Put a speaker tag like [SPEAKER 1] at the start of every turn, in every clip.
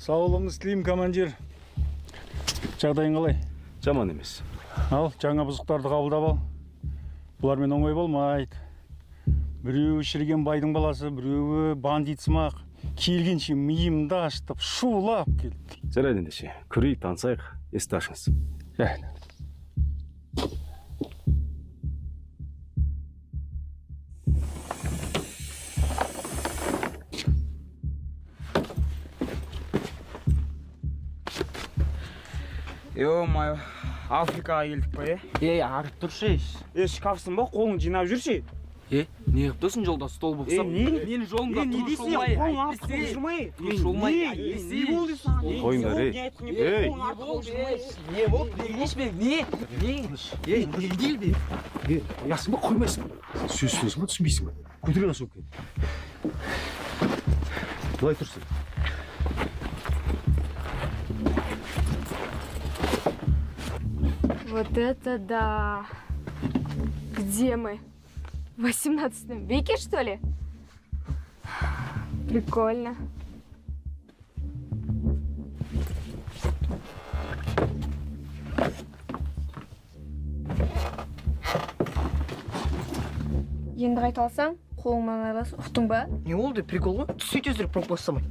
[SPEAKER 1] Саулығыңыз тілеймін, командир. Жағдайың қалай?
[SPEAKER 2] Жаман емес.
[SPEAKER 1] Ал, жаңа бұзықтарды қабылдап ал. Бұлармен оңай болмайды. Біреуі шіріген байдың баласы, біреуі бандит сымақ. Келгенше миымды ашытып, шулап келді.
[SPEAKER 2] Жарайды ендеше, көрейік, танысайық, есікті ашыңыз.
[SPEAKER 1] Жарайды.
[SPEAKER 3] Ё-моё, Африкаға келдік па, е?
[SPEAKER 4] Ей, арып тұршы еш.
[SPEAKER 3] Е, шкафсың ба, қолың жинап жүрші.
[SPEAKER 4] Е, не қылып тұрсың жолда стол бұқсап?
[SPEAKER 3] Е, не?
[SPEAKER 4] Менің жолымда
[SPEAKER 3] Е, не
[SPEAKER 4] тұрыс
[SPEAKER 3] дейсің,
[SPEAKER 4] болмай,
[SPEAKER 3] қолың артық
[SPEAKER 4] әйтпесе.
[SPEAKER 3] жүрмей.
[SPEAKER 4] Тұрыс болмай,
[SPEAKER 3] Не?
[SPEAKER 4] әйтпесе.
[SPEAKER 3] Не болды саған?
[SPEAKER 2] Қойыңдар, ей.
[SPEAKER 3] Не айтқың келіп
[SPEAKER 2] Ей.
[SPEAKER 3] қолың артық жүрмей.
[SPEAKER 4] Не болды? Бергенші бер, не? Не? Ей, бергел бер.
[SPEAKER 2] Е, қоясың ба, қоймайсың ба? Сөз түсінесің ба, түсінбейсің ба? Көтере ана сөмкені. Былай тұрсын.
[SPEAKER 5] Вот это да! Где мы? В 18 веке, что ли? Прикольно.
[SPEAKER 6] Енді қайталасаң, қолыңнан айырыласың, ұқтың ба?
[SPEAKER 7] Не болды, прикол ғой? Түсе тезірек пробка ұстамай.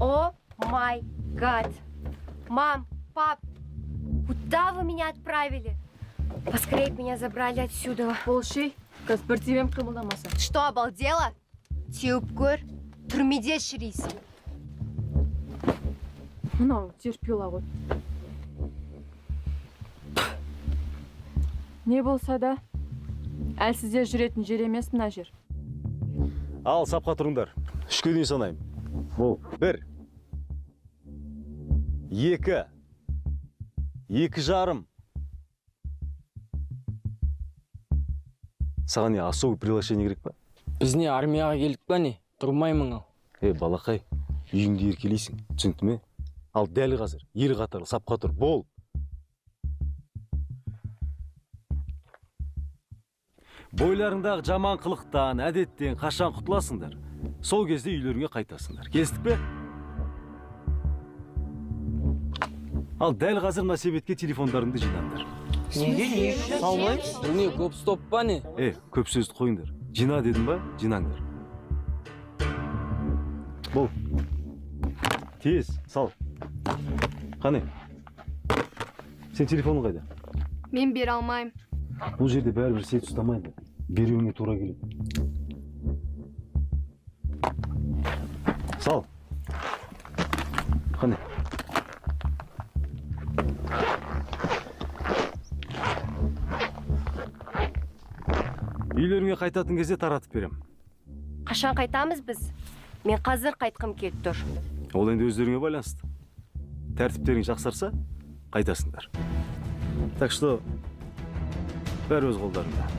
[SPEAKER 8] Oh my God! Мам, пап, куда вы меня отправили? Поскорее б меня забрали отсюда.
[SPEAKER 6] Болшы, қазір бір тебем қимылдамаса.
[SPEAKER 8] Ты что, обалдела? Теуіп көр, түрмеде шірисің.
[SPEAKER 6] Мынау терпила ғой. Не болса да, әлсіздер жүретін жер емес мына жер.
[SPEAKER 2] Ал, сапқа тұрыңдар. Үшке дейін санаймын. Бол. 1. 2. 2,5. Саған не особый приглашение керек па?
[SPEAKER 4] Біз не армияға келдік па не? Тұрмаймын ал.
[SPEAKER 2] Е, балақай, үйіңде еркелейсің, түсінікті ме? Ал дәл қазір, ел қатарлы сапқа тұр, бол. Бойларыңдағы жаман қылықтан, әдеттен қашан құтыласыңдар? Сол кезде үйлеріңе қайтасыңдар. Келістік пе? Ал дәл қазір мына себетке телефондарыңды жинаңдар.
[SPEAKER 7] Неге, не үшін? Салмаймыз.
[SPEAKER 4] Бұл не, гоп стоп па не?
[SPEAKER 2] Е, көп сөзді қойыңдар. Жина дедім ба? Жинаңдар. Бол. Тез, сал. Қане? Сен телефоның қайда?
[SPEAKER 5] Мен бере алмаймын.
[SPEAKER 2] Бұл жерде бәрібір сет ұстамайды. Беруіңе тура келеді. Сал. Қане? Үйлеріңе қайтатын кезде таратып берем.
[SPEAKER 8] Қашан қайтамыз біз? Мен қазір қайтқым келіп тұр.
[SPEAKER 2] Ол енді өздеріңе байланысты. Тәртіптерің жақсарса, қайтасыңдар. Так что, бәрі өз қолдарыңда.